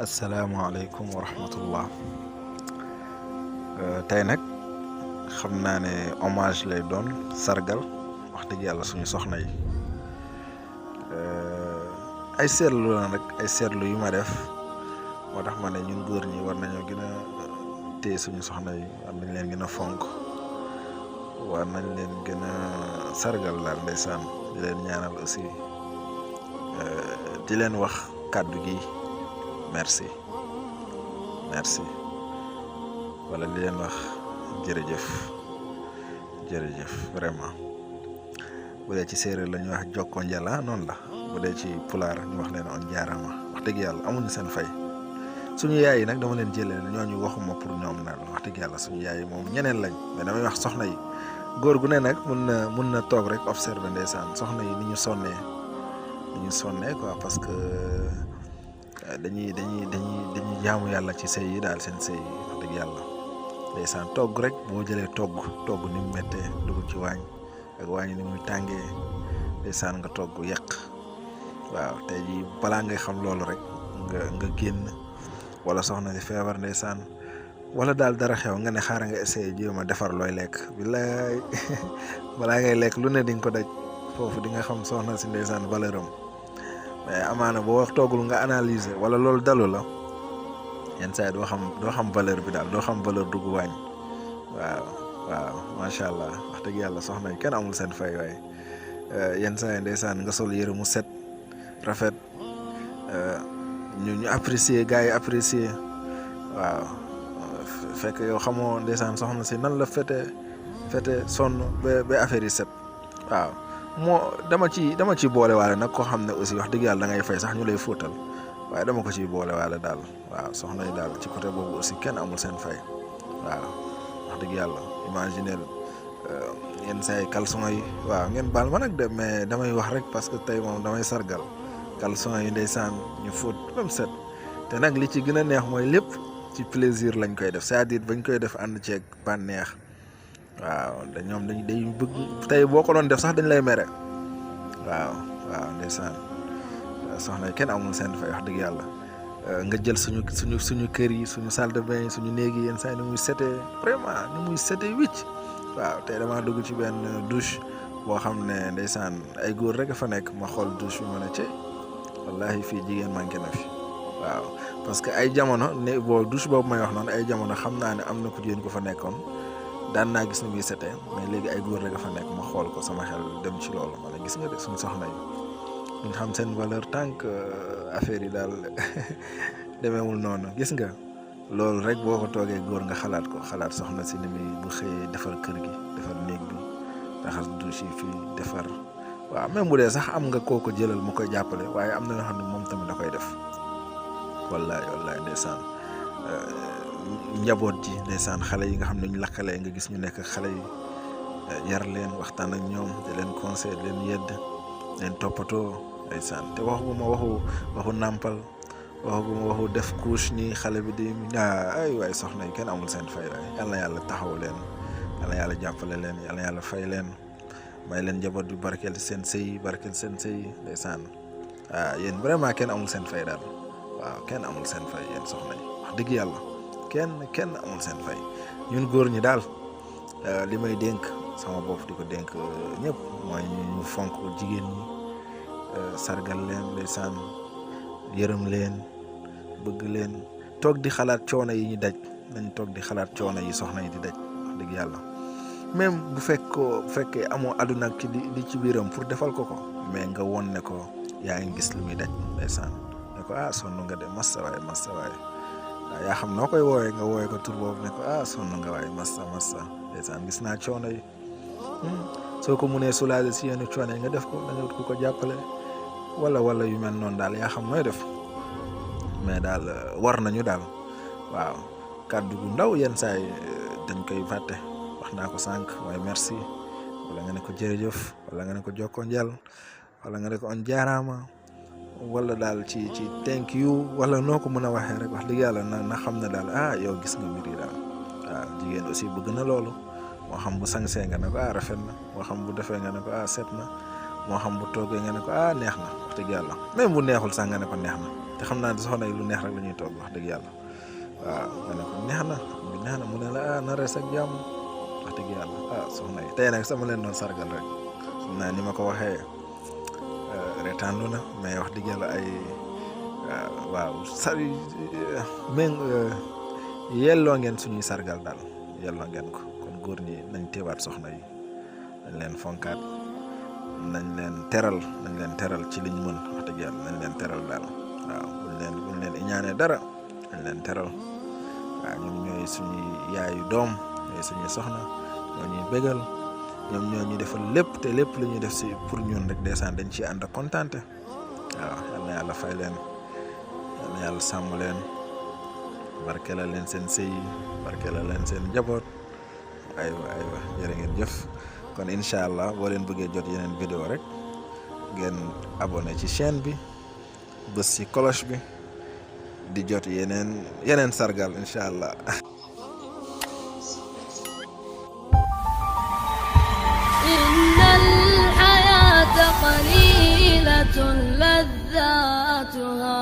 asalaamaaleykum wa rahmatullah. Tey nag xam naa ne hommage lay doon sargal wax dëgg yàlla suñu soxna yi. Ay seetlu la nag ay seetlu yu ma def moo tax ma ne ñun góor ñi war nañoo gën a téye suñu soxna yi, war nañ leen gën a fonk, war nañ leen gën a sargal daal ndeysaan, di leen ñaanal aussi, di leen wax kàddu gi merci merci wala di leen wax jërëjëf jërëjëf vraiment. bu dee ci séeréer la ñuy wax jokko njala noonu la, bu dee ci pulaar ñu wax leen on jaarama. wax dëgg yàlla amuñu seen fay. suñu yaay yi nag dama leen jëlee ñooñu waxuma pour ñoom naan wax dëgg yàlla suñu yaay yi moom ñeneen lañ, mais damay wax soxna yi. góor gu ne nag mun na toog rek observer ndeysaan soxna yi ni ñu sonnee quoi, parce que dañuy jaamu yàlla ci sëy yi daal, seen sëy yi wax dëgg yàlla ndeysaan. togg rek boo jëlee togg ni mu méttee, dugg ci waañ ak waañ ni muy tàngee ndeysaan, nga togg yàq. waaw tey jii balaa ngay xam loolu rek nga génn, wala soxna si feebar ndeysaan, wala daal dara xew nga ne xaaral nga essayé jéem a defar looy lekk. billaay balaa ngay lekk lu ne di nga ko daj foofu, di nga xam soxna si ndeysaan valeur am. mais amaana boo wax toggul nga analyser wala loolu dalu la, yenn saa yi doo xam valeur bi daal, doo xam valeur dugg waañ. waaw macha allah wax dëgg yàlla soxna yi kenn amul seen fay. waaye yenn saa yi ndeysaan nga sol yëre mu set rafet, ñu apprécier, gars yi apprécier. waaw fekk yow xamoo ndeysaan soxna si nan la fete sonn ba affaire yi set. waaw dama ci boole waale nag koo xam ne aussi wax dëgg yàlla da ngay fay sax ñu lay fóotal, waaye dama ko ciy boole waale daal. waaw soxna yi daal ci côté boobu aussi kenn amul seen fay. waaw wax dëgg yàlla imaginer yenn saa yi caleçon yi, waaw ngeen baal ma nag de, mais damay wax rek parce que tey moom damay sargal caleçon yi ndeysaan ñu fóot même set. te nag li ci gën a neex mooy lépp ci plaisir lañ koy def, c'est-à-dire bañ koy def ànd ceeg bànneex. waaw ñoom day bëgg tey boo ko doon def sax dañ lay mere. waaw ndeysaan soxna yi kenn amul seen fay wax dëgg yàlla. nga jël suñu kër yi, suñu salle de bain, suñu néeg yi yenn saa yi ni muy setee, vraiment ni muy setee wicc. waaw tey damaa dugg ci benn douche boo xam ne ndeysaan ay góor rek a fa nekk, ma xool douche bi ma ne ci wallahi fii jigéen manqué na fi. waaw parce que ay jamono ne boo douche boobu may wax noonu, ay jamono xam naa ne am na ku jigéen ko fa nekkoon, daan naa gis ni muy setee, mais léegi ay góor rek a fa nekk. ma xool ko sama xel dem ci loolu, ma ne gis nga de suñu soxna yi ñu xam seen valeur tant que affaire yi daal demeewul noonu. gis nga loolu rek boo ko toogee góor nga xalaat soxna si ni muy bu xëyee defar kër gi, defar néeg bi, raxas douche yi fii defar. waaw même bu dee sax am nga koo ko jëlal mu koy jàppale, waaye am na ñoo xam ne moom tamit da koy def. wallaay ndeysaan. njaboot ji ndeysaan, xale yi nga xam ne ñu lakkalee nga gis ñu nekk xale yi, yar leen, waxtaan ak ñoom, di leen conseil, leen yedd, leen toppatoo ndeysaan. te waxuma waxu nàmpal, waxuma waxu def couche nii xale bi di ay waay soxna yi kenn amul seen fay. waay yàlla yàlla taxaw leen, yàlla yàlla jàppale leen, yàlla yàlla fay leen, may leen njaboot bi barkeel seen sëy ndeysaan. yéen vraiment kenn amul seen fay daal. waaw kenn amul seen fay yéen soxna yi wax dëgg yàlla kenn amul seen fay. ñun góor ñi daal li may dénk sama bopp di ko dénk ñëpp mooy ñu fonk jigéen ñi, sargal leen ndeysaan, yërëm leen, bëgg leen, toog di xalaat coono yi ñu daj. nañ toog di xalaat coono yi soxna yi di daj wax dëgg yàlla. même bu fekkee amoo àdduna ak di ci biiram pour defal ko, mais nga won ne ko yaa ngi gis li muy daj ndeysaan. ne ko sonn nga de massa waay waaw yaa xam noo koy woowee, nga woowee ko tur boobu, ne ko sonn nga waay massa ndeysaan, gis naa coono yi. soo ko mënee soulager si yenn coono yi nga def ko, da nga ko jàppale wala yu mel noonu daal, yaa xam nooy def. mais daal war nañu daal. waaw kàddu gu ndaw yenn saa yi dañ koy fàtte. wax naa ko sànq, waaye merci, wala nga ne ko jërëjëf, wala nga ne ko jokko njal, wala nga ne ko on jaaraama, wala daal ci thank you, wala noo ko mën a waxee rek wax dëgg yàlla na xam ne daal yow gis nga mbir yi daal. waaw jigéen aussi bëgg na loolu. moo xam bu sangsee nga ne ko rafet na, moo xam bu defee nga ne ko set na, moo xam bu toogee nga ne ko neex na wax dëgg yàlla. même bu neexul sax nga ne ko neex na. te xam naa ne soxna yi lu neex rek la ñuy togg wax dëgg yàlla waaw ma ne ko neex na mu ne la na rees ak jàmm wax dëgg yàlla soxna yi tey nag sama leen doon sargal rek xam naa ni ma ko waxee retaanlu na mais wax dëgg yàlla ay waaw yelloo ngeen suñuy sargal daal yelloo ngeen ko kon góor ñi nañ teewaat soxna yi nañ leen fonkaat nañ leen teral ci liñ mën wax dëgg yàlla nañ leen teral daal waaw buñ leen iñaanee dara nañ leen teral waaw ñoom ñooy suñuy yaayu doom ñooy suñuy soxna ñoo ñuy bégal ñoom ñoo ñu defal lépp te lépp lu ñuy def si pour ñun rek ndeysaan dañ ci ànd ak kontaante waaw yal na yàlla fay leen yal na yàlla sàmm leen barkeelal leen seen sëy barkeelal leen seen njaboot aywa jërë ngeen jëf kon incha allah boo leen bëggee jot yeneen vidéo rek ngeen abonné ci chaîne bi bës ci cloche bi di jot yeneen sargal incha allah. innal hayata qalilatun ladhatuha